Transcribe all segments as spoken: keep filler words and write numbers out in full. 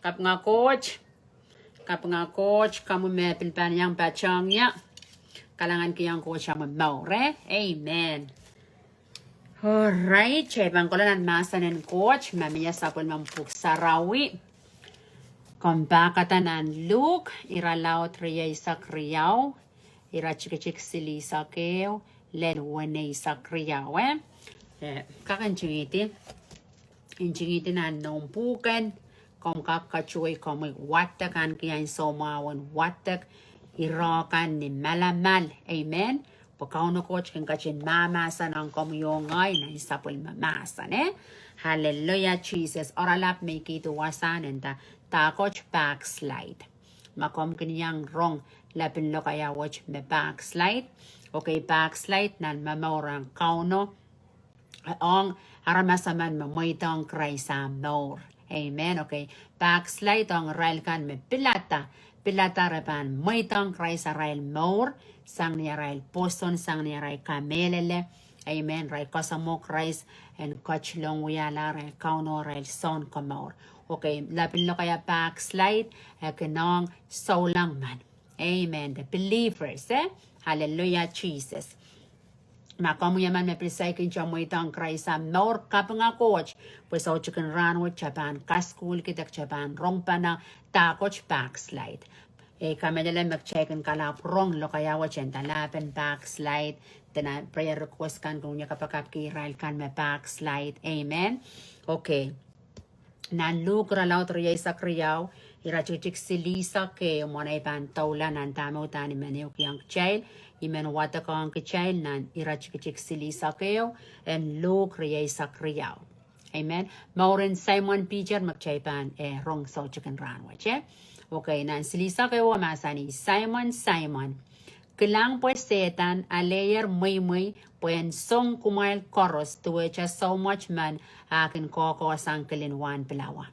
Kapinga Koht. Kapinga Koht, komwi me pil pahn iang patohng ie. Kalahngan kihong Koht omwi mour, eh? Amen. Alright, kitail pahn kohla nan mahsen en Koht, me mie sapwellimen Pwuhk Sarawi. Komw pahn kak nan Luk, irelaud rieisek riau, iretikitik silihsek ehu, lel weneisek riau, eh? Eh, kak ntingihdi. Ntingihdi nan noumw pwuken, komw kak katuwei komwi wadek ahneki ansou mwahu en wadek, ire kan ni malamal. Amen. Pwe Kauno Koht kin ketin mahmahsen ong komwi oh ngehi nan sapwellime mahsen, eh? Hallelujah, Jesus. Oaralap me I kihdi wasa nda, dahkot backslide. Ma komw kin iang rong lapin lokaia wet me backslide. Okay, backslide nan momour en Kauno. Ong aramas emen me mweidohng Krais ah mour. Amen. Okay. Backslide ong irail kan me pilada. Pilada re pahn mweidohng Krais arail mour, sang ni arail pwoson, sang ni arail kamehlele. Amen. Irail koasoamwo Krais en ketilong wiahla arail Kauno, arail Sounkomour. Okay. Lapin lokaia backslide, e kin ong souleng men. Amen. The believers, eh? Hallelujah, Jesus. Ma komwi emen me pil saikinte mweidohng Krais ah mour, kapinga Koht, pwe soutik en rahn wet kitail pahn kasukuhlki de kitail pahn rong pahn dahkot backslide. Eh, I kamehlele me kitail kin kalap rong lokaia wet en dahla pahn backslide, de nan prayer request kan kin wia kapakapki irail kan me backslide. Amen. Okay. Nan Luk irelaud rieisek riau, iretikitik silihsek ehu, mwohn ei pahn doula nan dahme udahn I men ehukihong kitail, I men wadekohng kitail nan iretikitik silihsek ehu, en Luk rieisek riau. Amen. Mour en Simon Peter me kitail pahn, eh, rong soutik en rahn wet, eh? Okay, nan silihsek ehu mahsanih, Simon, Simon. Kilang pwe Sehdan aleier mweimwei pwe en song kumwail koaros duwehte soumwet men ah kin kohkohsang kilin wahn pilawa.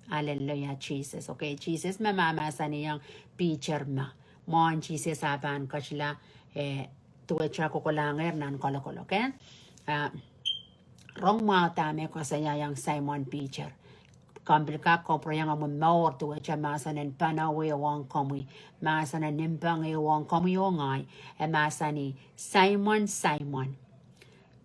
Hallelujah, Jesus. Okay, Jesus me mahmahsanihong Peter me mwohn Jesus ah pahn ketila, eh, duwehte kokohlangehr nan kolokol, okay? Ah, rong mwahu dahme koasoiaiong Simon Peter. Komw pil kak koapworopworki omwi mour duwehte mahsen en pahn wehwehki komwi, mahsen en impang wehwehki komwi oh ngehi, e mahsanih, Simon, Simon.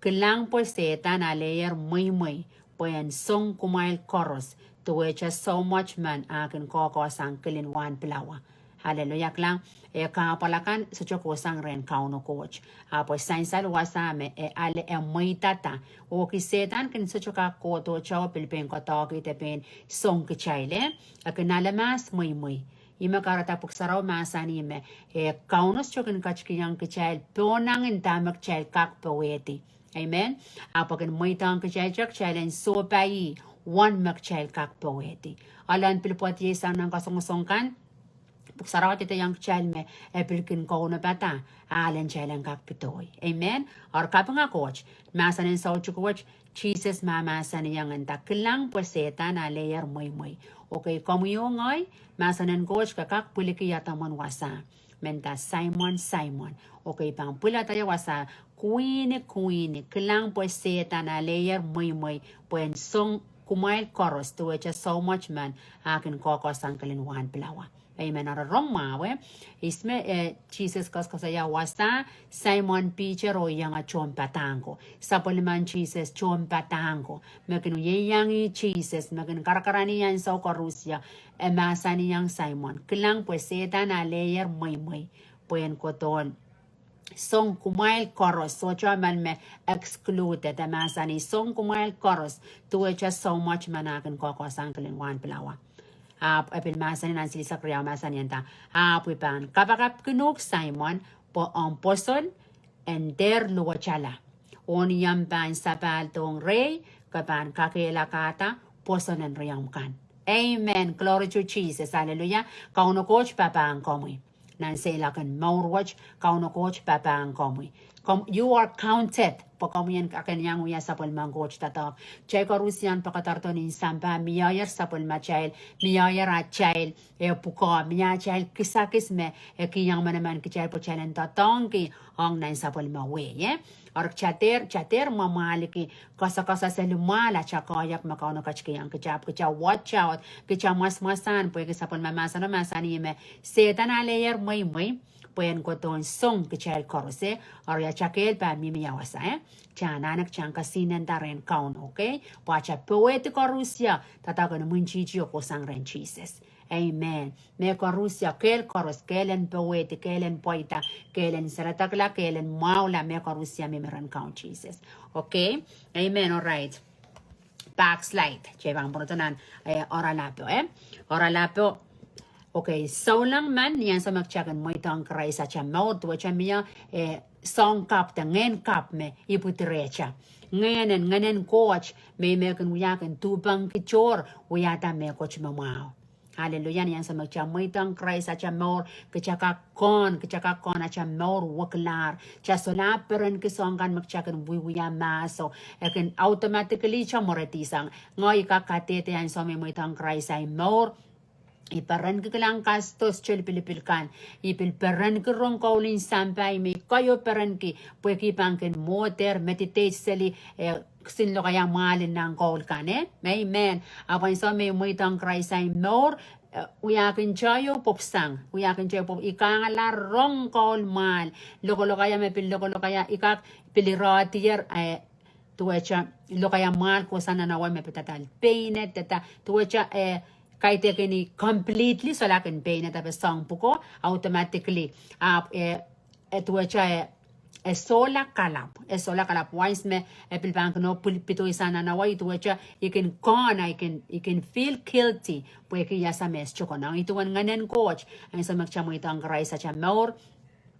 Kilang pwe Sehdan aleier mweimwei pwe en song kumwail koaros duwehte soumwet men ah kin kohkohsang kilin wahn pilawa. Hallelujah, kilang, eh, kahpwal akan sohte kohsang rehn Kauno Koht. Ahpw e sansal wasa me, eh, ale e mweidada. Oh ki Sehdan kin sohte kak kohdohte oh pil pein kohdohkihda pein song kitail, eh? E kin ale mahs mweimwei. Ih me kahrehda Pwuhk Sarawi mahsanih me, eh, Kauno sohte kin ketikihong kitail pohnangin dahme kitail kak powehdi. Amen. Ahpw e kin mweidohng kitail, kitail en sohpai uwen me kitail kak powehdi. Ahlen pil pwoadiei sang nan kasongosong kan, Pwuhk Sarawi dehdehong kitail me e pil kin kaunopada ahlen kitail en kak pidoi. Amen. Eri kapinga Koht, mahsen en soutik wet, Jesus mahmahsanihong e nda, kilang pwe Sehdan aleier mweimwei. Okay, komwi oh ngehi, mahsen en Koht ke kak pwilikihda mwohn wasa me nda, Simon, Simon. Okay, pahn pwilada ie wasa, kwini, kwini, kilang pwe Sehdan aleier mweimwei pwe en song kumwail koaros duwehte soumwet men ah kin kohkohsang kilin wahn pilawa. Amen. Eri rong mwahu, eh? Ihs me, eh, Jesus koasokoasoia wasa, Simon Peter oh iang tohnpadahk ko. Sapwellimen Jesus tohnpadahk ko. Me kin ieiang ih Jesus, me kin karakarahn ih ansou koaros ie. E mahsanihong Simon, kilang pwe Sehdan aleier mweimwei pwe en kohdo song kumwail koaros, sohte emen me excluded, e mahsanih song kumwail koaros duwehte soumwet men ah kin kohkohsang kilin wahn pilawa. Ahpw e pil mahsanih nan silihsek riau, mahsanih e nda, ahpw I pahn kapakapkin uhk Simon, pwe omw pwoson en dehr luwetala. Oh ni omw pahn sapahldohng rehi, ke pahn kakehlakahda pwoson en riomw kan. Amen. Glory to Jesus. Hallelujah. Kauno Koht papahng komwi. Nan seiloak en mour wet, Kauno Koht papahng komwi. Kom, you are counted. Pwe komwi en kak en iang wia sapwellimen Koht doadoahk. Kitail koarusie pahn kadarodo ni sampah, mie sapwellimatail, mie atail, eh, pwukoa, mie atail kisakis me, eh, kihong manaman kitail pwe kitail en doadoahngki ong nan sapwellime wehi, eh. Eri kitail dehr, kitail dehr mwamwahliki, koasoakoasoia seli mwahl atail koahiek me Kauno ketikihong kitail, kitail watch out, kitail mwasmwasahn, pwehki sapwellime mahseno mahsanih me Sehdan aleier mweimwei, pwe en kohdohn song kitail koaros, eh, eri atail kehl pahn mihmi ia wasa, eh. Kitail anahne kitail kesihnenda rehn Kauno, okay? Pwe atail powehdi koarusie, doadoahk en imwintihti kohsang rehn Sises. Amen. Me koarusie, kehl koaros, kehl en powehdi, kehl en pweida, kehl en saledekla, kehl en mwahula, me koarusie mihmi rehn Kaun Sises. Okay? Amen, all right. Backslide. Kitail pahn pwurodo nan, eh, oaralapo, eh? Oaralapo. Okay, souleng men, ni ansou me kitail kin mweidohng Krais atail mour, duwehte mie, eh, soahng kapw de ngehn kapw me ipwidi rehtail. Ngehn en, ngehnen Koht, me I men kin wia kin duhpengki tohr, wiahda mehkot me mwahu. Hallelujah, ni ansou me kitail mweidohng Krais atail mour, kitail kak kohn, kitail kak kohn atail mour wekilahr. Kitail solahr perenki soahng kan me kitail kin wiewia mahso. E kin automatically kitail mweredisang. Ngehi kak kadehde ansou me I mweidohng Krais ahi mour, I perenki kilang kasdo, sohte lipilipil kan. I pil perenki rong koul en sampah, I men koasoia perenki, pwehki I pahn kin mwohdehr, meditate seli, eh, kisin lokaia mwahl en nan koul kan, eh? Amen. Ahpw ansou me I mweidohng Krais ahi mour, eh, wiahkin kitail pwupwsang, wiahkin kitail pwupw, I kangala rong koul mwahl, lokolokaia me pil lokolokaia, I kak pil irehdier, eh, duwehte lokaia mwahl kohsang nan awa me pidada pein et, dada, duwehte, eh, kaidehkin completely solahr kin pein et, ahpw soahng pwuko, automatically. Ahpw, eh, eh, duwehte, eh, eh, sohla kalapw, eh, sohla kalapw, once me, eh, pil pahn kin oh pil pidoisang nan awa, I duwehte, I kin kohn, I kin, I kin feel guilty, pwehki I ese me I sohte konehng. I duwen ngehnen Koht, ansou me kitail mweidohng Krais atail mour,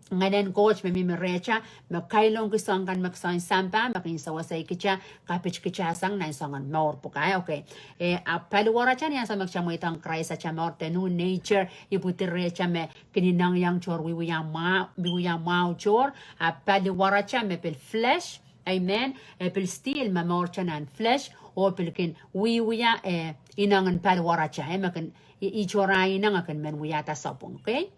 ngehnen Koht me mihmi rehtail, me kailongki soahng kan me kisehn sampah, me kin sewese kitail, kapitkitailsang nan soangen mour pwukat, okay. Eh, ahpw paliwaratail ni ansou me kitail mweidohng Krais atail mour, the new nature, ipwidi rehtail me kin inengieng tohr wiewia mwahu, wiewia mwahu tohr, ahpw paliwaratail me pil flesh, amen, e pil still momourtail nan flesh, oh pil kin wiewia, eh, inengen paliwaratail, eh, me kin, i, ihte ah ineng e kin men wiahda sapwung, okay?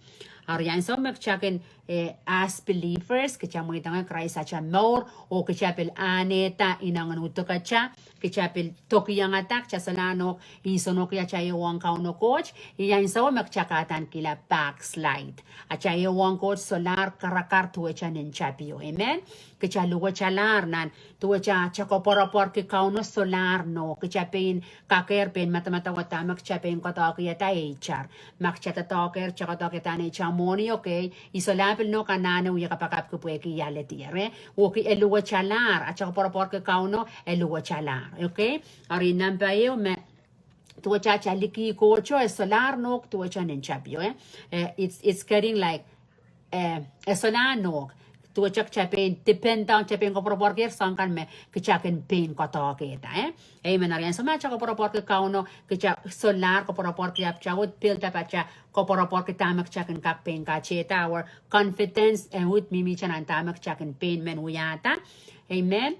Eri ansou me kitail kin, eh, as believers, kitail mweidohng Krais atail mour, oh kitail pil ahnehda inengen udukatail, kitail pil dokiengada, kitail solahr nohk, insonohki atail ehuong Kauno Koht, ih ansou me kitail kahdankihla backslide. Atail ehuong Koht solahr karakar duwehte nin tapio. Amen. Kitail luwetalahr nan, duwehte atail koapworopworki Kauno solahr nohk, kitail pein kakehr pein madamadau dahme kitail pein koadoahkiada eitar. Ma kitail doadoahkehr, kitail koadoahkiada neitail mwohni, okay, I solahr pil nohk anahne wia kapakapki pwehki I aledier, eh. Okay, e luwetalahr, atail koapworopworki Kauno, e luwetalahr, okay. Eri nempah ehu me, duwehte atail liki Kohto, e solahr nohk, duwehte nin tapio, eh. Eh, it's, it's getting like, eh, e solahr nohk. Duwehte kitail pein depend on, kitail pein koapworopworki soahng kan me kitail kin pein koadoahkihda, eh. Amen. Eri ansou me atail koapworopworki Kauno, kitail solahr koapworopworki ahpw kitail uhd build up atail koapworopworki dahme kitail kin kak pein katehda, our confidence, eh, uhd mihmihte nan dahme kitail kin pein men wiahda. Amen.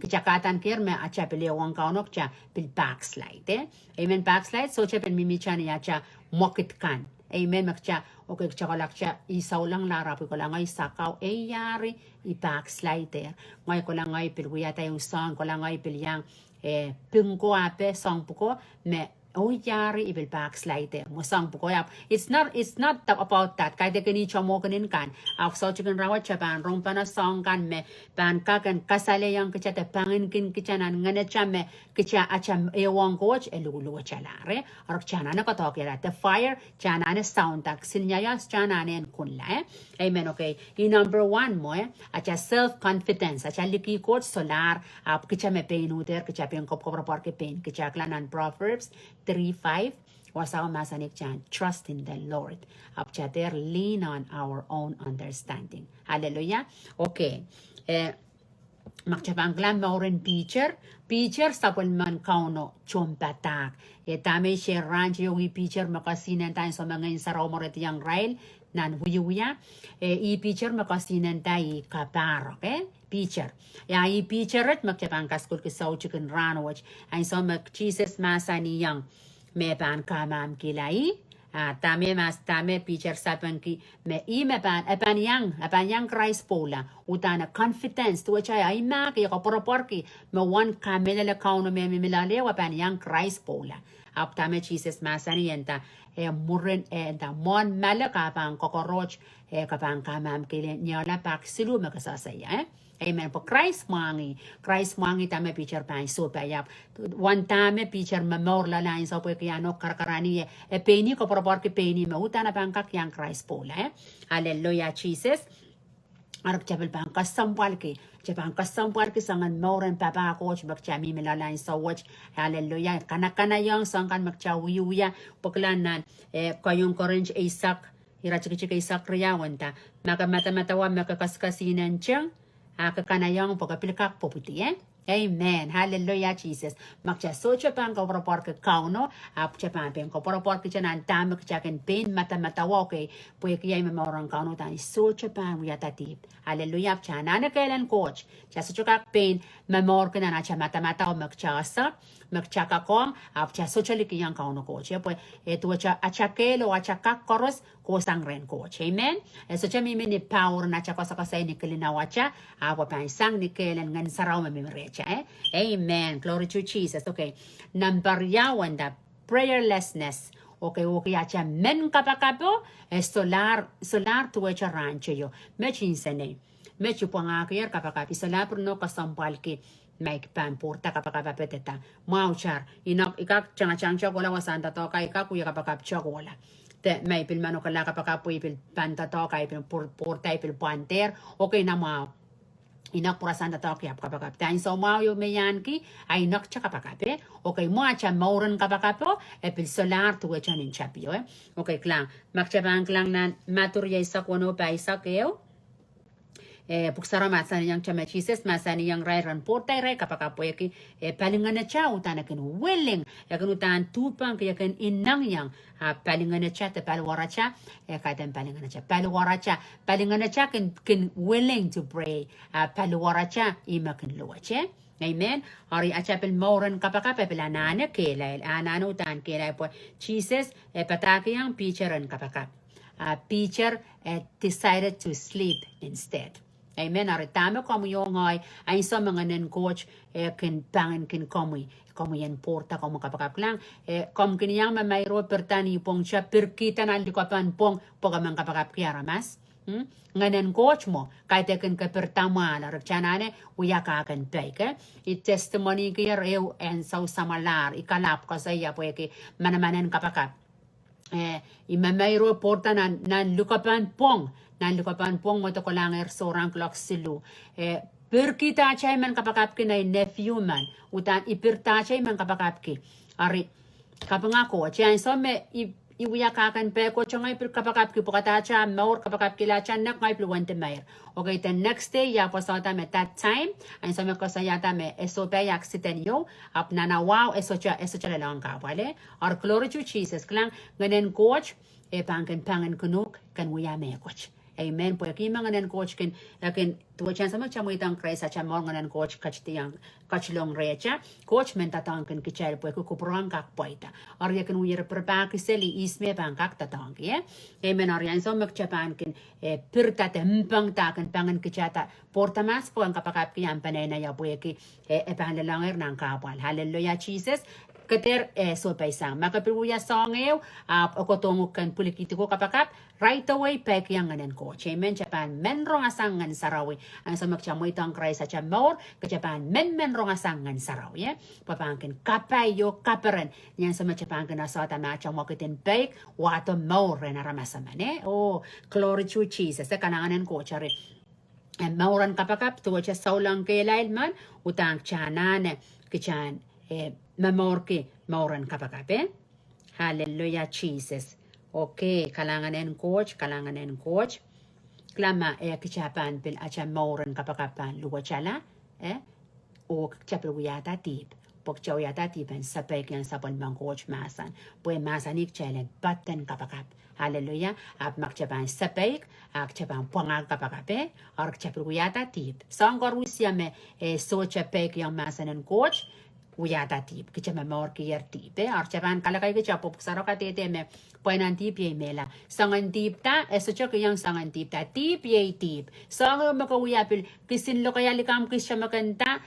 Kitail kahdankier me atail pil ehuong Kauno kitail pil backslide, eh. Amen, backslide, sohte pil mihmihte ni atail mwekid kan. Amen, me kitail, okay, kitail kohla kitail, I soulenglahr ahpw I kohla ngehi sakau, ei iari, I backslider. Ngehi kohla ngehi pil wiahda ehu soahng, kohla ngehi pil iang, eh, pingko ape soahng pwuko, me oh iari I pil backslider. Mwo soahng pwuko ahpw, it's not, it's not about that. Kaidehkin ihte mwekid kan. Ahpw sohte kin rahnwet kitail pahn rong pahn soahng kan me pahn kak en kasalehiong kitail de pangin kin kitail nan ngenetail me kitail atail ehuong Koht e luwetalahr, eh. Eri kitail anahne koadoahkiada the fire, kitail anahne sound, kisin iaias kitail anahne en kunla, eh. Amen, okay. I number one mwo, eh, atail self-confidence, atail liki Koht solahr, ahpw kitail me pein uhder, kitail pein koapworopworki pein kitail, kitail kohla nan Proverbs three five, wasao mahsanih kitail, trust in the Lord. Ahpw kitail dehr lean on our own understanding. Hallelujah. Okay. Eh, ma kitail pahn kohla mouren Peter, Peter sapwellimen Kauno tohnpadahk. Eh, dahme I share rahn teio, ih Peter me kesihnenda ansou me Ngehn Sarawi mwerediong irail, nan wiewia, eh, ih Piter me koasoanehda ih kapahrek, eh, Piter. Ia ih Piter et me kitail pahn kasukuhlki soutik en rahn wet, ansou me Sises mahsanihong me pahn kamahmkihla ih, ah, dahme mas, dahme Piter sapengki, me ih me pahn, e pahn iang, e pahn iang Krais pwoula, uhdahn e confidence, duwehte e eimahki, e koapworopworki, me wen kamehlele Kauno me mihmi loale, e pahn iang Krais pwoula. Ahpw dahme Sises mahsanih, e nda, eh, mwurin, eh, nda mwohn mele ke pahn kokoaros, eh, ke pahn kamahmkihla ni oaralap pak siluh me ke sehse ie, eh? Amen. Pwe Krais mwahngih, Krais mwahngih dahme Piter pahn sohpai, ahpw wen dahme Piter momour loale ansou pwehki e anahne karakarahn ie, e pein koapworopworki pein me uhdahn e pahn kak iang Krais pwoula, eh? Hallelujah, Sises. Eri kitail pil pahn kesempwalki, kitail pahn kesempwalki soangen mour en papah Koht me kitail mihmi loale ansou wet. Hallelujah. Kanakanahiong soahng kan me kitail wiewia, pwekila nan, eh, keieun Korint eisek, iretikitik eisek riau e nda, ma ke madamadau me ke kesikesihnen teng, a ke kanahiong pwe ke pil kak pwopwidi, eh? Amen. Hallelujah, Sises. Ma kitail sohte pahn koapworopworki Kauno, ahpw kitail pahn pein koapworopworki kitail nan dahme kitail kin pein madamadau, okay, pwehki ei me mouren Kauno uhdahn sohte pahn wiahda dihp. Hallelujah. Ahpw kitail anahne kehlen Koht. Kitail sohte kak pein momourki nan atail madamadau me kitail ese, me kitail kak ong, ahpw kitail sohte likiong Kauno Koht. Ia pwe, eh, duwehte atail kehl oh atail kak koaros kohsang rehn Koht. Amen. E sohte mihmi ni power en atail koasokoasoi ni kilin wasa, ahpw pahn sang ni kehlen Ngehn Sarawi me mihmi rehtail, eh? Amen. Glory to Jesus. Okay. Nambwa riau e nda prayerlessness. Okay, okay, atail men kapakapo, eh, solahr, solahr duwehte rahn teio. Met insenei. Met I pwangahkier kapakap, I solahr pil no kesempwalki ma I pahn pwourda kapakap, ahpw dahda, mwahu, tar, I no, I kak tangatangte kohla wasahn doadoahk, I kak wia kapakap te kohla. De ma I pil manokehla kapakap pwe I pil pahn doadoahk, I pil pwour-, pwourda, I pil pwand dehr, okay, na mwahu. I no pwurasahn doadoahk, I ahpw kapakap. De ansou mwahu ieu me I ahneki, a I no te kapakap, eh? Okay, mwahu atail mouren kapakapo, e pil solahr duwehte nin tapio, eh? Okay, kilang. Ma kitail pahn kilang nan Madiu eisek weneu, pahisek ehu. Eh, Pwuhk Sarawi mahsanihong kitail me Sises mahsanihong irail ren pwourda irail kapakap pwehki, eh, palingenetail uhdahn e kin willing, e kin uhdahn duhpengki, e kin inengieng, ah, palingenetail de paliwaratail, eh, kaidehn palingenetail, paliwaratail, palingenetail kin, kin willing to pray, ah, paliwaratail ih me kin luwet, eh? Amen. Eri atail pil mouren kapakap e pil anahne kehlail, anahne uhdahn kehlail pwe Sises, eh, padahkihong Piter en kapakap. Ah, Piter, eh, decided to sleep instead. Amen. Eri dahme komwi oh ngehi, ansou me Ngehnen Koht, eh, kin pangin kin komwi, komwi en pwourda, komwi kapakap, kilang, eh, komw kin iang memeiro, pirda ni pwong te, pirkihda nan likopen pwong pwe ke men kapakapki aramas. Hmm? Ngehnen Koht mwo, kaidehkin ke pirda mwahl, eri kitail anahne wia kahk en peik, eh? I testimony-kier ehu ansou samwalahr, I kalapw koasoia pwehki manaman en kapakap. Eh, I memeiro pwourda nan, nan likopen pwong, nan likopen pwong mwo de kolahngehr sohrang kuloak siluh. Eh, pirkihda atail men kapakapki nei nephew men, uhdahn I pirda atail men kapakapki. Eri, kapinga Koht, ia ansou me I, I wia kahk en peik, Koht, ngehi pil kapakapki pwukat atail mour, kapakapkihla atail nek, ngehi pil wendi meir. Okay, the next day, I ahpw koasoia me that time, ansou me koasoiada me e sohpai accident ieu, ahpw nan awa e sohte, e sohte lelohng kahpwal, eh? Eri glory to Jesus, kilang, Ngehnen Koht, e pahn kin pangin kin uhk, ken wia mehkot. Amen. Pwehki ma Ngehnen Koht kin, e kin, duwehte ansou me kitail mweidohng Krais atail mour, Ngehnen Koht ketidiong, ketilong rehtail, Koht men doadoahngki kitail pwehki kupwur kan kak pweida. Eri e kin wie pirpahki seli ihs me pahn kak doadoahngki, eh? Amen. Eri ansou me kitail pahn kin, eh, pirda de mpengda, kin pangin kitailda pwourda mahs pwehn kapakapki, ahpw peneinei pwehki, eh, e pahn lelohngehr nan kahpwal. Hallelujah, Sises. Keder, eh, sohpeisang. Ma ke pil wia soahng ehu, ahpw e kohdohng uhk ken pwilikihdi ko kapakap, right away, peikiong Ngehnen Koht. Amen. Kitail pahn men rongasang Ngehn Sarawi. Ansou me kitail mweidohng Krais atail mour, kitail pahn men men rongasang Ngehn Sarawi, eh? Pwe pahn kin kapai oh kaperen, ni ansou me kitail pahn kin asada ma kitail mwekid en peik, wahdo mour rehn aramas emen, eh? Oh, glory to Jesus. E kalahngan en Koht, eri, eh, mouren kapakap, duwehte souleng kehlail men, uhdahn kitail anahne, kitail, eh, momourki mouren kapakap, eh? Hallelujah, Jesus. Okay, kalahngan en Koht, kalahngan en Koht. Kilang ma, eh, kitail pahn pil atail mouren kapakap pahn luwetala, eh? Oh kitail pil wiahda dihp. Pwe kitail wiahda dihp en sapeik iang sapwellimen Koht mahsen. Pwe mahsanih kitail en patehng kapakap. Hallelujah. Ahpw ma kitail pahn sapeik, a kitail pahn pwangahki kapakap, eh? Eri kitail pil wiahda dihp. Soahng koaros me, eh, sohte peikiong mahsen en Koht, wiahda dihp. Kitail momourkier dihp, eh? Eri kitail pahn kalakaia kitail pwe Pwuhk Sarawi kadehde me pweinen dihp iei mehla. Soangen dihp da, e sohte kihong soangen dihp da. Dihp iei dihp. Soahng me ke wia pil kisin lokaia likamw kis, soangen dihp da,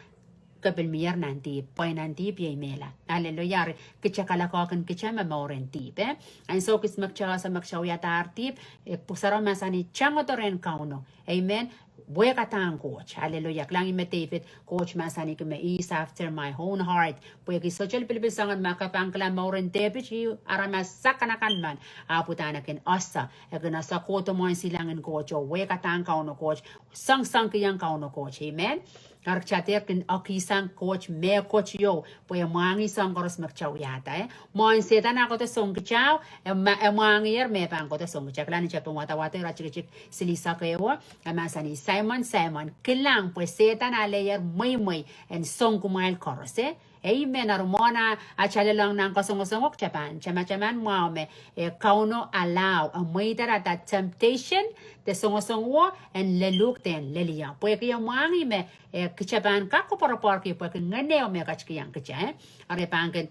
ke pil mier nan dihp, pweinen dihp iei mehla. Hallelujah. Eri kitail kalakaia kin kitail momour en dihp, eh? Ansou kis me kitail ese me kitail wiadahr dihp, eh, Pwuhk Sarawi mahsanih, tangodo rehn Kauno. Amen. Wehkadahng Koht. Hallelujah. Kilang ih me David, Koht mahsanihki me, he is after my own heart. Pwehki sohte lipilipil soangen ma ke pahn kilang mouren Depit, ih aramas sakanakan men. Ahpw uhdahn e kin ese, e kin ese kohdo mwohn silangin Koht oh wehkadahng Kauno Koht, soangsoangkihong Kauno Koht. Amen. Eri kitail dehr kin ekihsang Koht mehkot ieu, pwe e mwahngih soahng koaros me kitail wiahda, eh. Mwohn Sehdan ah kohdo song kitail, e mwa-, e mwahngiher me pahn kohdo song kitail. Kilang ni tapin wadawad, iretikitik silihsek ehu, e mahsanih, Saimon, Saimon, kilang pwe Sehdan aleier mweimwei en song kumwail koaros, eh. Amen. Eri mwohn atail lelohng nan kasongosong, kitail pahn tamataman mwahu me, eh, Kauno allow, e mweidada temptation, de songosong wo, en leluhk de en lelio. Pwehki e mwahngih me, eh, kitail pahn kak koapworopworki pwehki ngehno me ketikiong kitail, eh. Eri pahn kin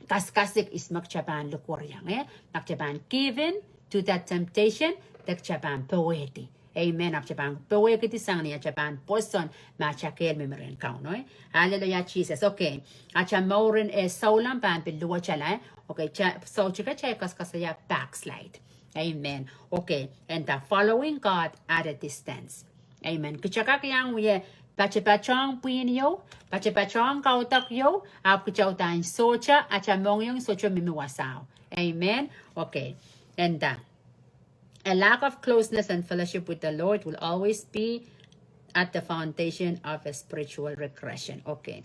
kaskasik ihs me kitail pahn likwerihong, eh. Ma kitail pahn give in to that temptation, de kitail pahn powehdi. Amen. Ahpw kitail pahn powehkidi sang ni atail pahn pwoson ma atail kehl mihmi rehn Kauno, eh. Hallelujah, Jesus. Okay. Atail mouren, eh, souleng pahn pil luwetala, eh. Okay, kitail, so kitail kaskasaia backslide. Amen. Okay, and the following God at a distance. Amen. Kitail kak iang wie patepatohng pwihn ieu, patepatohng kaudok ieu, ahpw kitail uhdahn sohte, atail mohngiong sohte mihmi wasao. Amen. Okay. And, uh, a lack of closeness and fellowship with the Lord will always be at the foundation of a spiritual regression. Okay.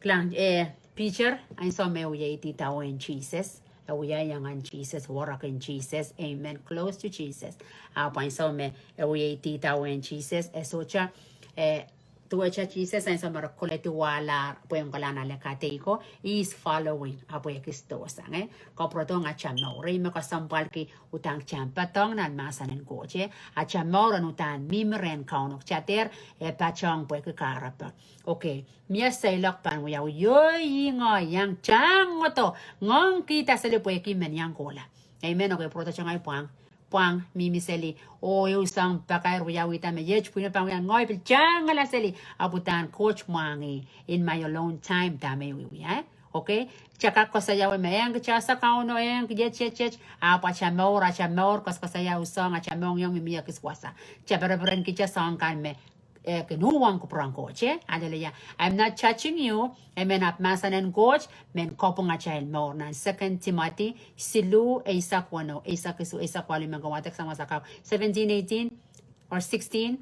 Kilang, eh, Peter, ansou me e wia idawehn Sises, e wia iangen Sises, werek en Sises, amen, close to Jesus. Ahpw ansou me e wia idawehn Sises, e sohte, eh, duwehte Sises, ansou me re koledi wahlahr, pwe e kolahng ale kadeiko, he is following, ahpw e kis dohsang, eh. Kapwurodohng atail mour, ih me kesempwalki uhdahn kitail patohng nan mahsen en Koht, eh. Atail mour en uhdahn mihmi rehn Kauno, kitail dehr, eh, patohng pwehki kahrepe. Okay. Mie seiloak pahn wiawi, iei ngoahi iang tangodo, ngoangki da seli pwehki men iang kohla. Amen. Okay, pwurodo tongai pwang, pwang, mihmi seli. Oh, ehu soang pakair wiawihda me iet pwihno pahn wia, ngehi pil tangala seli, ahpw uhdahn Koht mwahngih, in my alone time, dahme wiawi, eh? Okay? Kitail kak koasoia me, ehi, kitail ese Kauno, ehi, iet, iet, iet, ahpw atail mour, atail mour, koasokoasoia oh soang, atail mohngiong mihmi ekis wasa. Kitail pereperen kitail soang kan me, eh, kin uhwong kupwuren Koht, eh? Hallelujah. I'm not judging you. Amen. Ahpw mahsen en Koht men kopwung atail mour nan Second Timothy siluh, eisek weneu, eisek isuh, eisek waluh, men kin wadek sang wasa kau. Seventeen, eighteen, or sixteen.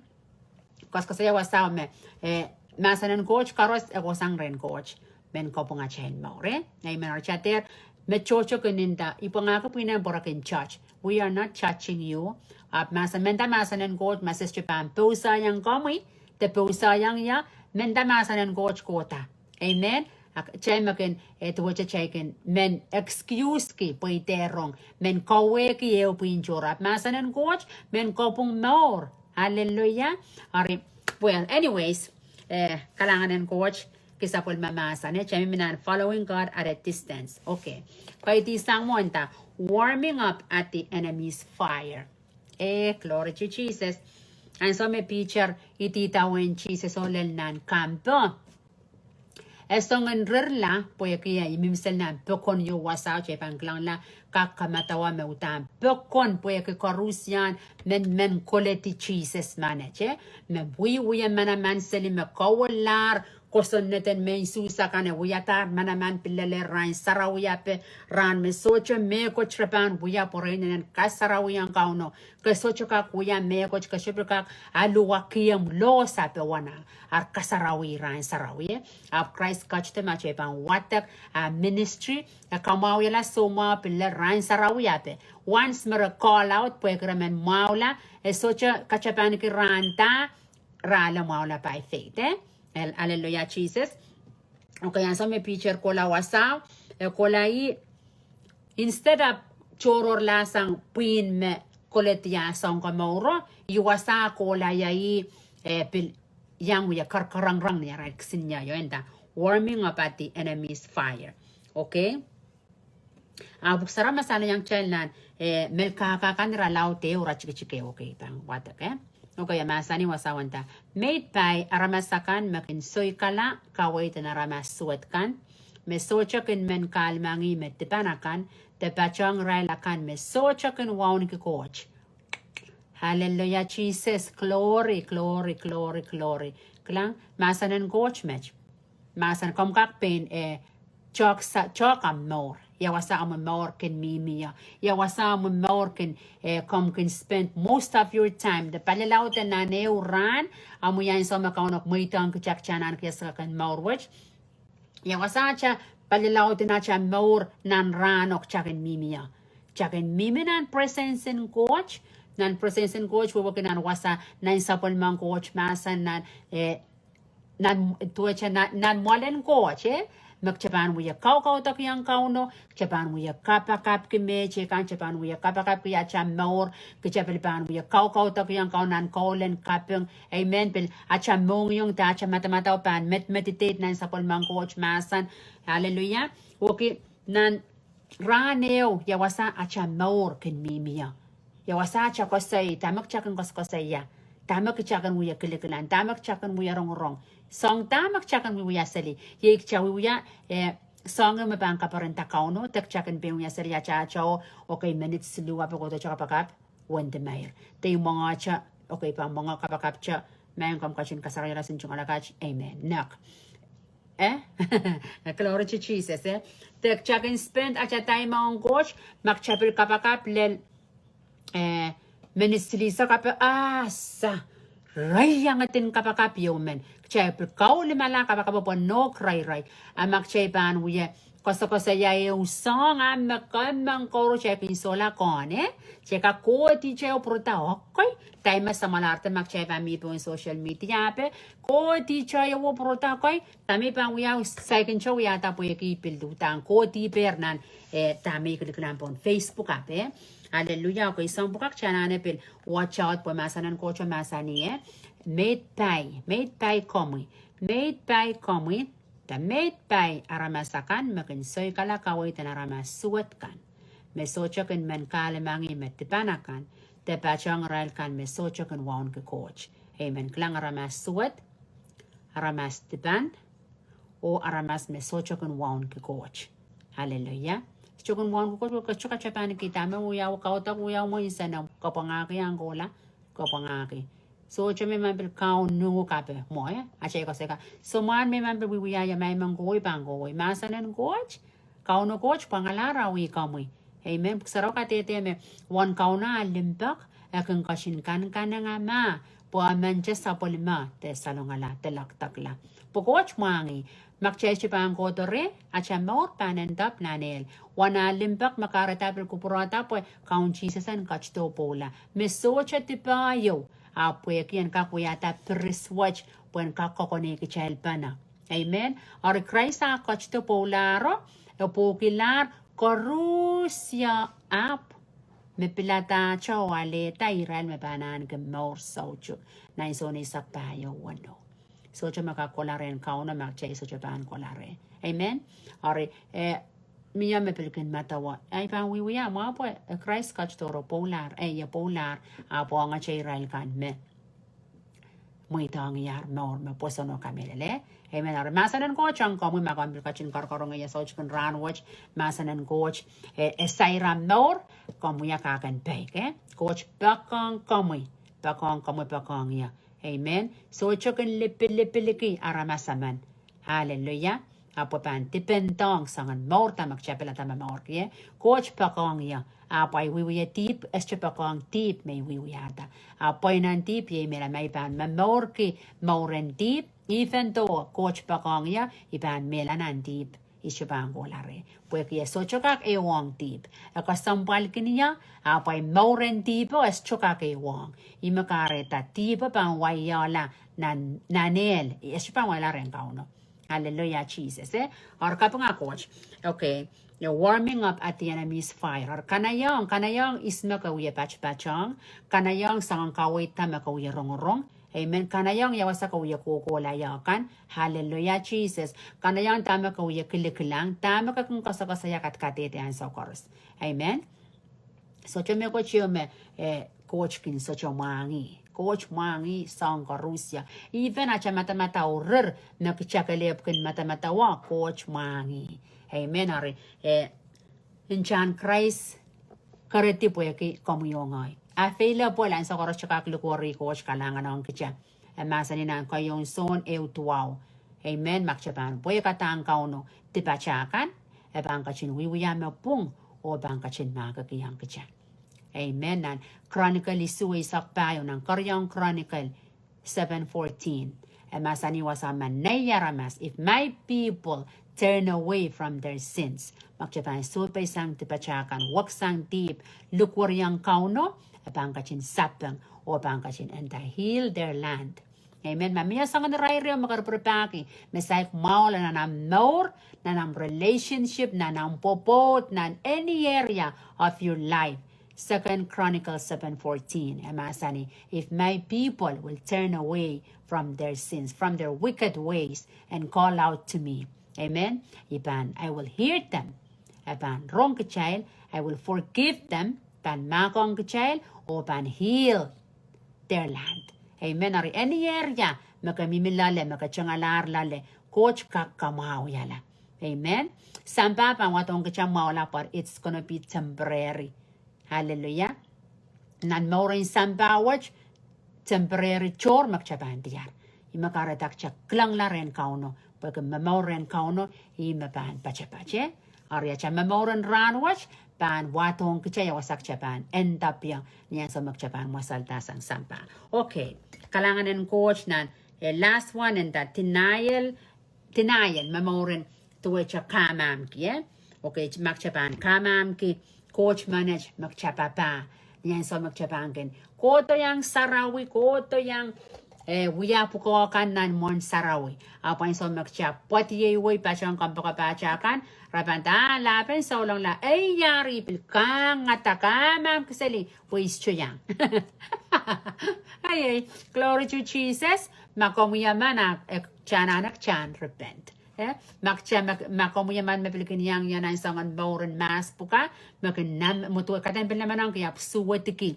Koasokoasoia wasao me, eh, mahsen en Koht koaros e kohsang rehn Koht men kopwung atail mour, eh? Amen. Eri kitail dehr, me tohto kin nda, I pwangahki pwihn en pwurehng judge. We are not judging you. Ahpw mahsen, mehnda mahsen en Koht, ma se sohte pahn pousoiong komwi, de pousoiong ie, mehnda mahsen en Koht kohda. Amen. Ahpw kitail me kin, eh, duwehte kitail kin men excuseki pwe I dehr rong, men kauwehki ehu pwihn tohr. Ahpw mahsen en Koht men kopwung mour. Hallelujah. Eri, well, anyways, eh, kalahngan en Koht, kis sapwellime mahsen, eh, kitail mihmi nan following God at a distance. Okay. Kaidehn sang mwo nda, warming up at the enemy's fire. Eh, glory to Jesus. Ansou me Peter idawehn Sises oh lel nan kampo, e song en rirla, pwehki e mihmi seli nan pokon ieu wasao, kitail pahn kilangla, kak kamadawa me uhdahn pokon, pwehki koaruhsie men, men koledi Sises menet, eh? Me wiewia manaman seli, me kauwehlahr kosonned en mehn Suhs akan, e wiadahr manaman pil lel rahn sarawi ape, rahn me sohte mehkot re pahn wia pwe re inenen kasarawiong Kauno. Ke sohte kak wia mehkot, ke sohte pil kak aluwakihong laws ape wana, ar kasarawi rahn sarawi, eh? Ahpw Krais ketido ma kitail pahn wadek, ah, ministry, e kamwahwihala soumwahu pil lel rahn sarawi ape. Once me re call out, pwehki re men mwahula, e sohte katapaniki rahn da, re ale mwahula by faith, eh? Hal-, hallelujah, Jesus. Okay, ansou me Piter kohla wasao, e kohla ih, instead of tohrohrlahsang pwihn me koledi ah sounkomouro, ih wasao kohla ia ih, eh, pil iang wia karkarongrong ni arail kisin ia io, e nda warming up at the enemy's fire. Okay? Ah, pwuhk sarawi me salehiong kitail nan, eh, Melkahka kan irelaud ehu, iretikitik ehu, okay, pahn wadek, eh? Okay, e mahsanih wasao e nda, Meid pai aramas akan me kin soikala kaweid en aramas suwed kan, me sohte kin men kahlemengih me dipan akan, de patohng irail akan me sohte kin wauneki Koht. Hallelujah, Jesus. Glory, glory, glory, glory. Kilang, mahsen en Koht met. Mahsen, komw kak pein, eh, tohk sa-, tohk omw mour. Ia wasa omw mour kin mihmi ie. Ia wasa omw mour kin, eh, komw kin spend most of your time. De palilaud en nan ehu rahn, omw wia ansou me Kauno mweidohng kitail nan kiaska kan mour wet. Ia wasa atail palilaud en atail mour nan rahno, kitail kin mihmi ie. Kitail kin mihmi nan presence en Koht, nan presence en Koht, wehwehki nan wasa, nan sapwellimen Koht mahsen, nan, eh, nan, duwehte nan, nan mwoalen Koht, eh? Me kitail pahn wia kaukaudokiong Kauno, kitail pahn wia kapakapki mehte kan, kitail pahn wia kapakapki atail mour, kitail pil pahn wia kaukaudokiong Kauno nan koul en kaping. Amen. Pil atail mohngiong de atail madamadau pahn med-, meditate nan sapwellimen Koht mahsen. Hallelujah. Okay, nan rahn ehu, ia wasa atail mour kin mihmi ie. Ia wasa atail koasoi, dahme kitail kin koasokoasoia. Dahme kitail kin wia kilikilang, dahme kitail kin wia rongorong. Soang dahme kitail kin wiewia seli. Iei kitail wiewia, eh, soang ehu me pahn kaperenda Kauno, de kitail kin pein wia seli atail tohn, okay, minit siluh ape kohdo atail kapakap, wendi meir. De mwenge atail, okay, pahn mwenge kapakap atail, maing komw ketin kasaraila sohte tungoal akan, amen. Nek. Eh? Glory to Jesus, eh? De kitail kin spend atail time ong Koht, ma kitail pil kapakap lel, eh, minit silihsek ape, ah, sa, rai iang edin kapakap ieu men. Kitail pil kaulimala kapakap pwe nohk rairai. A ma kitail pahn wia koasokoasoia ehu soang, a me kemengkei koaros kitail kin sohla kohn, eh? Kitail kak kohdi kitail oh pwuroda, okay. Dahme samwalahr de ma kitail pahn mih pohn social media ape, kohdi kitail oh pwuroda, okay. Dahme pahn wiawi, saikinte wiahda pwehki pil uhdahn kohdi pwurodo nan, eh, dahme kilikilang pohn Facebook ape. Hallelujah, okay, soang pwukat kitail anahne pil watch out pwe mahsen en Koht mahsanih, eh? Meid pai, meid pai komwi, meid pai komwi, de meid pai aramas akan me kin soikala kaweid en aramas suwed kan, me sohte kin men kahlemengih me dipan akan, de patohng irail kan me sohte kin wauneki Koht. Amen. Kilang, aramas suwed, aramas dipan, oh aramas me sohte kin wauneki Koht. Hallelujah. Sohte kin wauneki Koht, oh kitail kak pahn kihda me wiawi kaudok, wiawi mwein sene, kapwangahki, ahn kohla, kapwangahki. Sohte me men pil kaun nuhk ape, mwo, eh? Atail koasoia, soumwahu me men pil wiewia ia, ma I men kohwei pahn kohwei. Mahsen en Koht, Kauno Koht pwangalahr, ah wia komwi. Amen. Pwuhk Sarawi kadehde me, wen Kauno ah limpoak, e kin ketin kankanengamah, pwe e men sapwellime, de salongala, de lekdekla. Pwe Koht mwahngih, ma kitail sohte pahn kohdo reh, atail mour pahn end up nan ehl. Wen ah limpoak me kahrehda pil kupwurehda pwe Kaun Sises en ketido pwoula. Me sohte dipe ieu, ahpw pwehki en kak wiahda piris wet, pwe en kak kokonehkitailpene. Amen. Eri Krais ah ketido pwoulahro, e pwoukilahr koaros ie ahpw me pilada atail oh alehda irail me pahn ahneki mour soutuk. Nan Sohn eisek pahieu weneu. Sohte me kak kohla rehn Kauno ma kitail sohte pahn kohla reh. Amen. Eri, eh, mie me pil kin medewe, ei pahn wiewia mwahu pwe, eh, Krais ketidohr oh pwoulahr, eh, ie pwoulahr, ahpw ongete irail kan me mweidohng ie ar mour me pwoson oh kamehlele. Amen. Eri mahsen en Koht ong komwi, ma komw pil ketin karokarongehi ia soutik en rahn wet, mahsen en Koht, eh, e sair omw mour, komw wia kak en peik, eh? Koht poakohng komwi, poakohng komwi, poakohng ie. Amen. Sohte kin lipilipilki aramas emen. Hallelujah. Ahpw pahn dipendohng soangen mour da me kitail pilada momourki ie. Koht poakohng ie. Ahpw I wiewia dihp, e sohte poakohng dihp me I wiewiahda. Ahpw pweinen dihp iei mehla ma I pahn momourki mouren dihp, even though Koht poakohng ie, I pahn mehla nan dihp. I sohte pahn kohla reh. Pwehki e sohte kak ehuong dihp. E kesempwalkin ie, ahpw mouren dihpo e sohte kak ehuong. Ih me kahrehda dihpo pahn waiala nan, nan ehl, e sohte pahn waiala rehn Kauno. Hallelujah, Jesus. Eh? Eri kapinga Koht. Okay. You're warming up at the enemy's fire. Eri kanahieng, kanahieng ihs me ke wie patpatohng. Kanahieng soangen kaweid me ke wie rongorong. Amen. Kanahieng ia wasa ke wie kohkohla ie kan. Hallelujah, Jesus. Kanahieng dahme ke wie kilikilang. Dahme ke kin koasokoasoia, kadehde ansou koaros. Amen. Sohte mehkot ieu me, eh, Koht kin sohte mwahngih. Koht mwahngih soahng koaros. Even atail madamadau rir me kitail kelehpw kin madamadau, Koht mwahngih. Amen. Eri, eh, ntahn Krais keredi pwehki komwi oh ngehi. Available ansou koaros, kak likwerih Koht kalahngan ong kitail. E mahsanih nan Keieun Sohn ehu duwau. Amen. Ma kitail pahn pwekadahng Kauno, dipatail kan, e pahn ketin wiewia me pwung, oh pahn ketin mahkikihong kitail. Amen. Nan Chronicle isuh eisek pahieu, nan Keriau Chronicle seven fourteen. E mahsanih wasa me nei aramas, if my people turn away from their sins. Ma kitail pahn sohpeisang dipatail kan, weksang dihp, likwerihong Kauno, e pahn ketin sapeng, oh pahn ketin enda heal their land. Amen. Ma mie soangen irair ehu me ke ripripahki, me saik mwahula nan omw mour, nan omw relationship, nan omw pwopwoud, nan any area of your life. Second Chronicles seven fourteen, e mahsanih, if my people will turn away from their sins, from their wicked ways, and call out to me. Amen. I pahn, I will hear them. E pahn rong kitail, I will forgive them, pahn mahkohng kitail, oh pahn heal their land. Amen. Eri any area me ke mihmi loale, me ke tengalahr loale, Koht kak kamwahwihala. Amen. Sampah pahn wadohng kitail mwahula, but it's gonna be temporary. Hallelujah. Nan mouren sampah wet, temporary tohr me kitail pahn diar. Ih me kahrehda kitail kilangla rehn Kauno, pwehki momour rehn Kauno, ih me pahn patapat. Eri atail momour en rahn wet pahn wadohng kitail ia wasa kitail pahn enda pia, ni ansou me kitail pahn mwasalda sang sampah. Okay. Kalahngan en Koht nan, eh, last one, enda denial, denial, momour en duwehte kamamki, eh? Okay, ma kitail pahn kamamki Koht menet me kitail papah. Ni ansou me kitail pahn kin kohdo iang sarawi, kohdo iang, eh, wia pwukoa kan nan mwohn sarawi. Ahpw ansou me kitail pwediei wei patehng kompoakepahtail kan, re pahn nda, ah, lahpen souleng la, ei, eri pil kangada, kamamki seli, pwe I sohte iang. Ei, ei, glory to Jesus. Ma komwi emen, ah, eh, kitail anahne kitail en repent. Eh, ma kitail, ma, ma komwi emen me pil kin iang ia nan soangen mour en mahs pwukat, me kin nam, me duwe kaidehn pil namenengki, ahpw suwedki.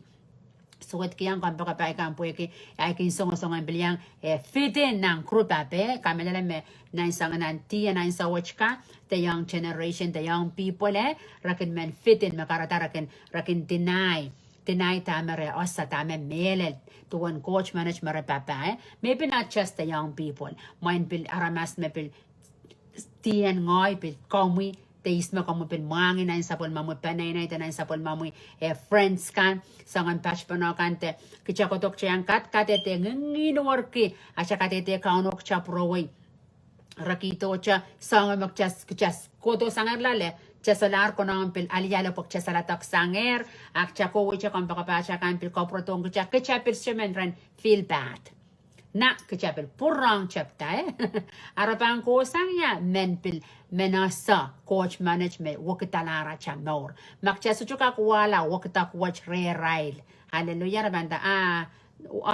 Suwedki iang kompoakepahi kan pwehki, ahi kin songosong en pil iang, eh, fit in nan group ape, kamehlele me nan soangen nan di, nan sowetka, the young generation, the young people, eh, re kin men fit in, me kahrehda re kin, re kin deny. Deny dahme re ese, dahme mehlel, duwen Koht menet me re papah, eh. Maybe not just the young people. Mwein pil aramas me pil dih en ngehi, pil komwi, de ihs me komwi pil mwahngih nan sapwellimomwi, peneinei de nan sapwellimomwi, eh, friends kan, soangen patpene kan de, kitail kohdo kitail iang kadkadehde, ngingin werki atail kadehde Kauno, kitail pwurowei. Re kihdo kitail, soangen me kitail, kitail kohdo sangehr loale, kitail solahr konehng pil aliale pwe kitail saledek sangehr, a kitail kohwei kitail kompoakepahtail kan pil kapwurodohng kitail, kitail pil sohte men ren feel bad. Na kitail pil pwurehng tepda, eh? A re pahn kohsang ia? Men pil, men ese Koht menet me wekidalahr atail mour. Ma kitail sohte kak wahla wekidek wet rehrail. Hallelujah, re pahn nda, ah,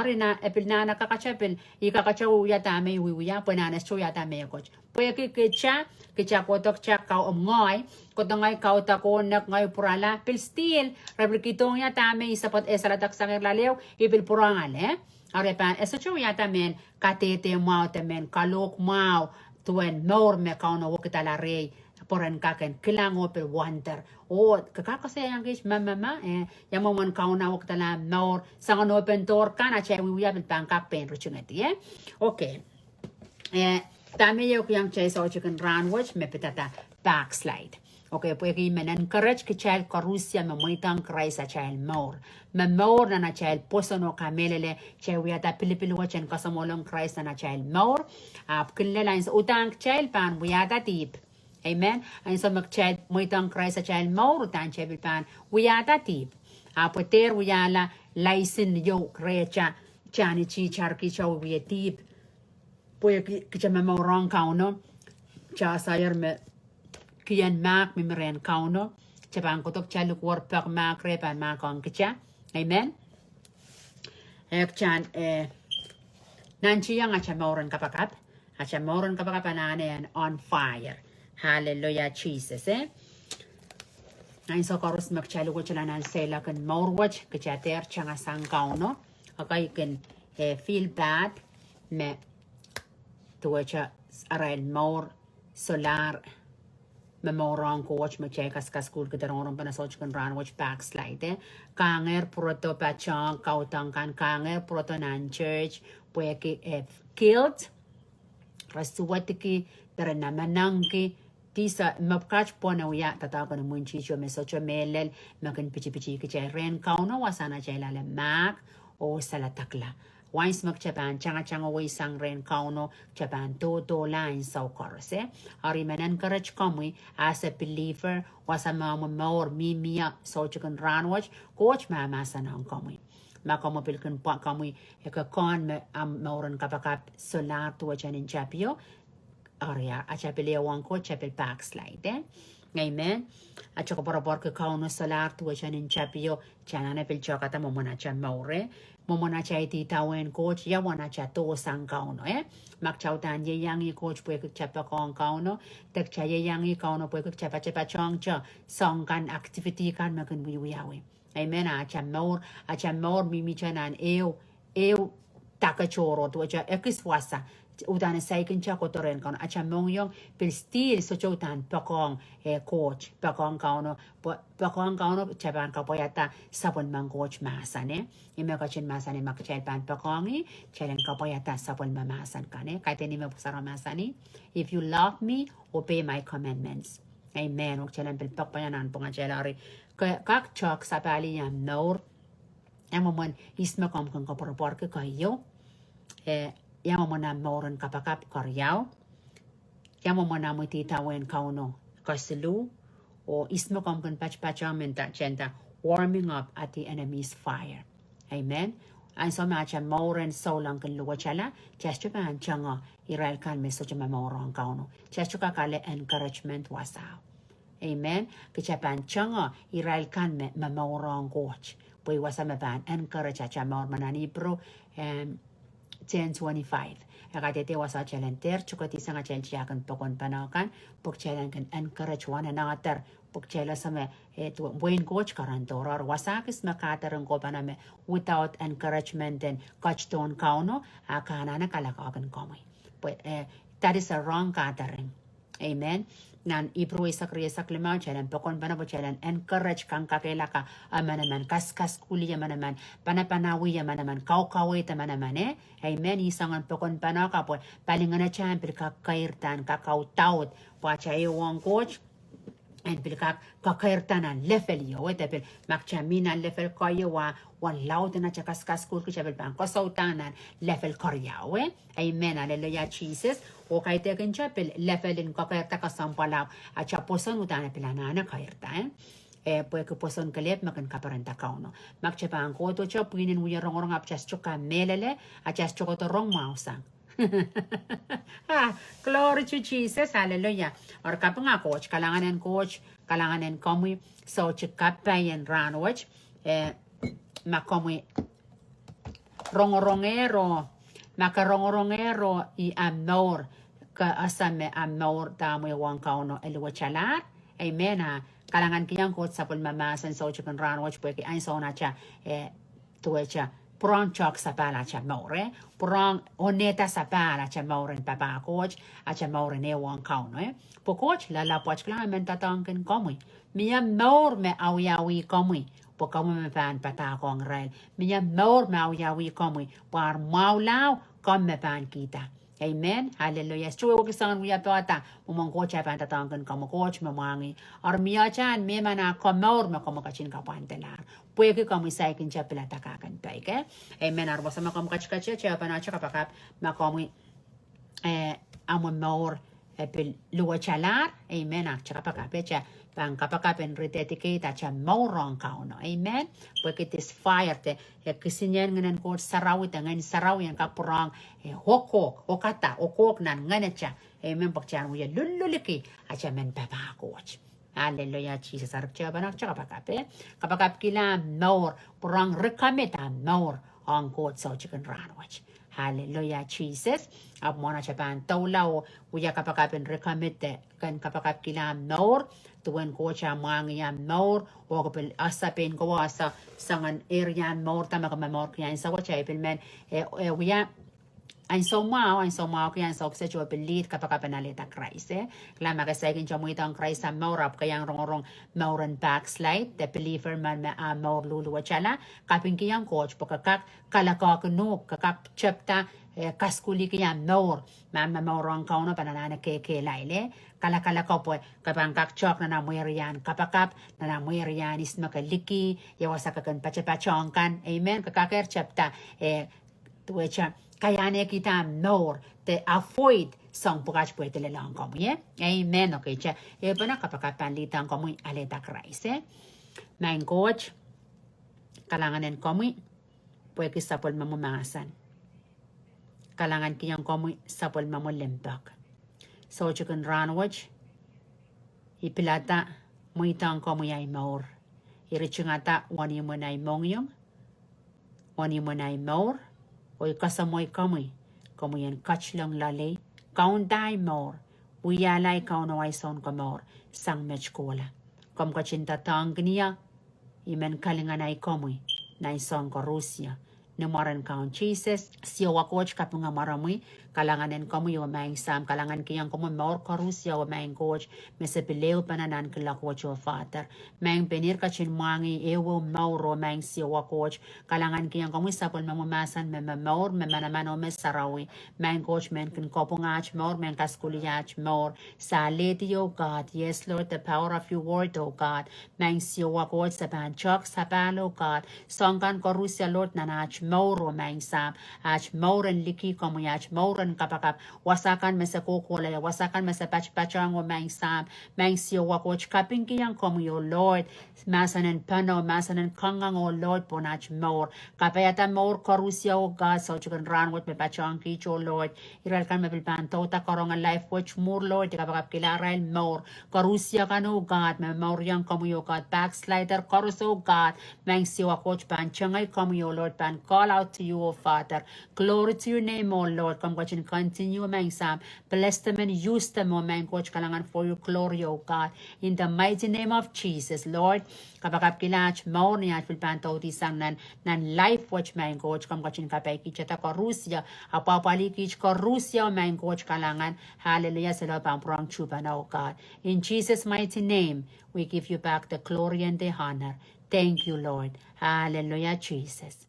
eri na, e pil nahne kakete pil, I kakete wiewia dahme I wiewia, pwe nahne sohte wiahda mehkot. Pwehki kitail, kitail kohdo kitail kau, ngehi, kohdo ngehi kaudok oh nek, ngehi pwurala, pil still, re pil kihdohng ia dahme I saledek sangehr loale, I pil pwurehng ale. Eri pahn, e sohte wiahda mehn kadehde mwahu de mehn kalohk mwahu, duwen mour me Kauno wekidala rehi, pwe ren kak en kilang oh pil wonder. Oh, ke kak koasoiaiong kiht, ma, ma, ma, eh, ia mwomwen Kauno wekidala mour, soangen open door kan atail wiewia pil pahn kak pein ritingedi, eh? Okay. Eh, dahme I ehukihong kitail soutik en rahn wet me pidada backslide. Okay, pwehki I men encourage kitail koaros me mweidohng Krais atail mour. Me mour nan atail pwoson oh kamehlele, kitail wiahda pilipil wet en kasamwohlong Krais nan atail mour. Ahpw kin lel ansou uhdahn kitail pahn wiahda dihp. Amen. Ansou me kitail mweidohng Krais atail mour, uhdahn kitail pil pahn wiahda dihp. Ahpw e dehr wiahla license ieu rehtail, tani tihtarki kitail wie dihp. Pwehki kitail momourong Kauno, Kitail sair me kihong mahk mihmi rehn Kauno. Kitail pahn kohdo kitail likwerpek mahk reh pahn mahkohng kitail. Amen. Eh, kitail, eh, nantihong atail mour en kapakap. Atail mour en kapakap anahne en on fire. Hallelujah, Jesus, eh. Ansou koaros me kitail luwetala nan seiloak en mour wet, kitail dehr tangasang Kauno. Okay, I kin, eh, feel bad me duwehte arail mour solahr me momour ong Koht, me kitail kaskuhl kitail rongorong pahn sohte kin rahnwet backslide. Kangehr pwurodo patohng kaudok kan, kangehr pwurodo nan church, pwehki, eh, guilt, re suwedki, de re namenengki, dihse mepwukat pwon e wia doadoahk en imwintihti me sohte mehlel, me kin pitipitih kitail rehn Kauno wasa en atail ale mahk oh saledekla. Once me kitail pahn tangatangawei sang rehn Kauno, kitail pahn dohdohla ansou koaros, eh. Eri I men encourage komwi, as a believer, wasa me omw mour mihmi ie sohte kin rahnwet, Koht mahmahsen ong komwi. Ma komw pil kin pwa komwi, eh, kekehn me, ah, mour en kapakap solahr duwehte nin tapio, eri a, atail pil ehu ong Koht, atail pil backslide, eh. Amen. Atail koapworopworki Kauno solahr duwehte nin tapio, kitail anahne pil tokada mwomwen atail mour, eh. Mwomwen atail idawehn Koht, ia uwen atail dohsang Kauno, eh. Ma kitail uhdahn ieiang Koht pwehki kitail poakohng Kauno, de kitail ieiang Kauno pwehki kitail patapatohng atail soahng kan, activity kan me kin wiewiawi. Amen. Atail mour, atail mour mihmihte nan ehu, ehu dake tohrohr, duwehte ekis wasa, uhdahn saikinte kohdo rehn Kauno. Atail mohngiong pil still sohte uhdahn poakohng, eh, Koht, poakohng Kauno, pwe, poakohng Kauno, kitail pahn kapwaiada sapwellimen Koht mahsen, eh. Ih me ketin mahsanih ma kitail pahn poakohng ih, kitail en kapwaiada sapwellime mahsen kan, eh. Kaidehn ih me Pwuhk Sarawi mahsanih, "If you love me, obey my commandments." Amen. Oh kitail en pil poakpoakohng nan pwuhng atail eri. Ke, kak tohk sapahl ih omw mour. Ia mwomwen ihs me komw kin koapworopworki keieu. Eh, ia mwomwen omw mour en kapakap keriau. Ia mwomwen omw idawehn Kauno kesiluh. Oh ihs me komw kin patpatohng me nda, kitail nda, warming up at the enemy's fire. Amen. Ansou me atail mour en souleng kin luwetala, kitail sohte pahn tangoh irail kan me sohte momour ong Kauno. Kitail sohte kak ale encouragement wasao. Amen. Kitail pahn tangoh irail kan me momour ong Koht. Pwe ih wasa me pahn encourage atail mour, me nan Ipru, em, ten twenty-five. E kadehdeh wasa kitail en dehr tukedihsang atail tiahk en pokon pahno kan, pwe kitail en kin encourage one another, pwe kitail ese me, eh, duwen wehin Koht keren dohrohr. Wasa kis me gathering ko pahno me without encouragement en ketidohn Kauno, a ke anahne kalelapak en komwi. Pwe, eh, that is a wrong gathering. Amen. Nan Ipru eisek, rieisek limau, kitail en pokon pahno pwe kitail en encourage, kangoange, kakehlaka emenemen, kaskasukuhlih emenemen, panapanawih emenemen, kaukaweid emenemen, eh? Amen. Ih soangen pokon pahno ka pwe palingehn atail en pil kak keirda, kak audaud, pwe atail ehu ong Koht en pil kak keirda nan level ieu, eh, de pil ma kitail mi nan level keieu, wa, wa laud en atail kaskasukuhlki, kitail pil pahn koasoia nan level keriau, eh. Amen. Hallelujah, Jesus. Oh kaidehkin kitail pil level en kekeirda kesempwal, atail pwoson uhdahn pil anahne keirda, eh. Eh, pwehki pwoson kelehpw me kin kaperenda Kauno. Ma kitail pahn kohdo atail pwihn en wie rongorong ahpw kitail sohte kak mehlel, atail sohte kohdo rong mwahusang. Ah, glory to Jesus, hallelujah. Eri kapinga Koht, kalahngan en Koht, kalahngan en komwi, sohte kapai en rahnwet, eh, ma komwi rongorongehro, ma ke rongorongehro ih omw mour, ke ese me omw mour dahme e wong Kauno e luwetalahr. Amen. A kalahngankihong Koht sapwellime mahsen sohte kin rahnwet pwehki ansoun atail, eh, duwehte pwurehng tohk sapahl atail mour, eh. Pwurehng onehda sapahl atail mour en papah Koht, atail mour en ehu ong Kauno, eh. Pwe Koht loalopwoat, kilang, e men doadoahngkin komwi. Mie mour me awiawih komwi, pwe komwi me pahn padahkohng irail. Mie mour me awiawih komwi, pwe ar mwahu lao komw me pahn kihda. Amen. Hallelujah. Sohte wehwehki soangen wia pahda, mwomwen Koht e pahn doadoahngkin komwi, Koht me mwahngih. Eri mie atail mehmen a komour me komwi ketin kapwandelahr. Pwehki komwi saikinte pilada kak en pai, ke? Amen. Eri wasa me komw ketiket, kitail pahn kapakap ma komwi, eh, omw mour, e pil luwetalahr. Amen. Ahpw kapakap, e pahn kapakap en rededicate atail mour ong Kauno. Amen. Pwehki this fire, de, e kisinieng Ngehn en Koht Sarawi, de Ngehn Sarawi en kapwurehng, e, okohk, okada, okohk nan ngehnatail. Amen. Pwehki kitail wie lulluliki atail men papah Koht. Hallelujah, Sises. Eri kitail pahn ahpw kapakap, e. Kapakapkihla mour, pwurehng recommit ah mour ong Koht soutik en rahnwet. Hallelujah, Sises. Ahpw mwohn atail pahn doula oh wia kapakap en recommit, e, ken kapakapkihla mour, duwen Koht ah mwahngih ah mour, oh ke pil ese pein kowe ese soangen area en mour, dahme ke momourki ansou wet, e pil men, e, e wia ansou mwahu, ansou mwahuki ansou kiset oh pil lead kapakap en alehda Krais, e. Kilang ma ke saikinte mweidohng Krais ah mour, ahpw ke iang rongorong mour en backslide, de believer men me ah mour luluwetala, kapingkihong Koht pwe ke kak kalekehki uhk, ke kak tepda, e, kasukuhliki ah mour. Ma ke momour ong Kauno pahn anahne kekehlail, e. Kalakalaka pwe ke pahn kak tehk nan ah mwehrian kapakap, nan ah mwehrian ihs me ke liki, ia wasa ke kin patapatohng kan. Amen. Ke kakehr tepda, e, duwehte kaiahnekihda mour, de avoid soang pwukat pwe de lelohng komwi, e. Amen. Okay, kitail, e, pahn ahpw kapakap pahn lead ong komwi alehda Krais, e. Maing Koht, kalahngan en komwi pwehki sapwellimomwi mahsen. Kalahngankihong komwi sapwellimomwi limpoak. Soutik en rahnwet, I pilada mweidohng komwi ahi mour. I ritingada wenihmwen ahi mohngiong, wenihmwen ahi mour, oh I kasamwo komwi, komwi en ketilong loalei, kaunda ahi mour, wiahla ahi Kauno ahi Sounkomour sang met kohla. Komw ketin doadoahngkin ie, I men kalingan ahi komwi nan soahng koarusie. Ni mwaren Kaun Sises, Siohwa Koht, kapinga mwaromwi, kalahngan en komwi oh Maing Sahm, kalahngankihong komwi mour koarusie oh Maing Koht, me se pil ehupene nan kiloak wet oh Father. Maing, pein ihr ketin mwahngih ehuehu mour oh Maing Siohwa Koht, kalahngankihong komwi sapwellimomwi mahsen me momour, me manaman oh me sarawi. Maing Koht, mehn kin kapwung aht mour, mehn kasukuhlih aht mour. Se alehdi, oh God, yes Lord, the power of your word, oh God. Maing Siohwa Koht, se pahn tehk sapahl, oh God, soang kan koarusie Lord nan aht mour oh Maing Sahm, aht mour en liki komwi, aht mour en kapakap, wasa kan me se kohkohla ie, wasa kan me se patpatohng oh Maing Sahm, Maing Siohwa Koht, kapingkihong komwi oh Lord, mahsen en pahno, mahsen en kangoange oh Lord pohn aht mour. Kapaiada mour koarusie, oh God, soutik en rahnwet me patohng kiht, oh Lord. Irail kan me pil pahn douda karonge life wet mwuhr Lord, I kapakapkihla arail mour. Koarusie kan, oh God, me momouriong komwi, oh God, backslider koaros, oh God, Maing Siohwa Koht, pahn tengei komwi, oh Lord, pahn call out to you, oh Father. Glory to your name, oh Lord. Komw ketin continue, Maing Sahm, bless them and use them, oh Maing Koht, kalahngan, for your glory, oh God. In the mighty name of Jesus, Lord. Kapakapkihla aht mour ni aht pil pahn doudi sang nan, nan life wet, Maing Koht, komw ketin kapai kiht koarusie, apwapwalih kiht koarusie, oh Maing Koht, kalahngan. Hallelujah, se lo pahn pwurehng tuhpene, oh God. In Jesus' mighty name, we give you back the glory and the honor. Thank you, Lord. Hallelujah, Jesus.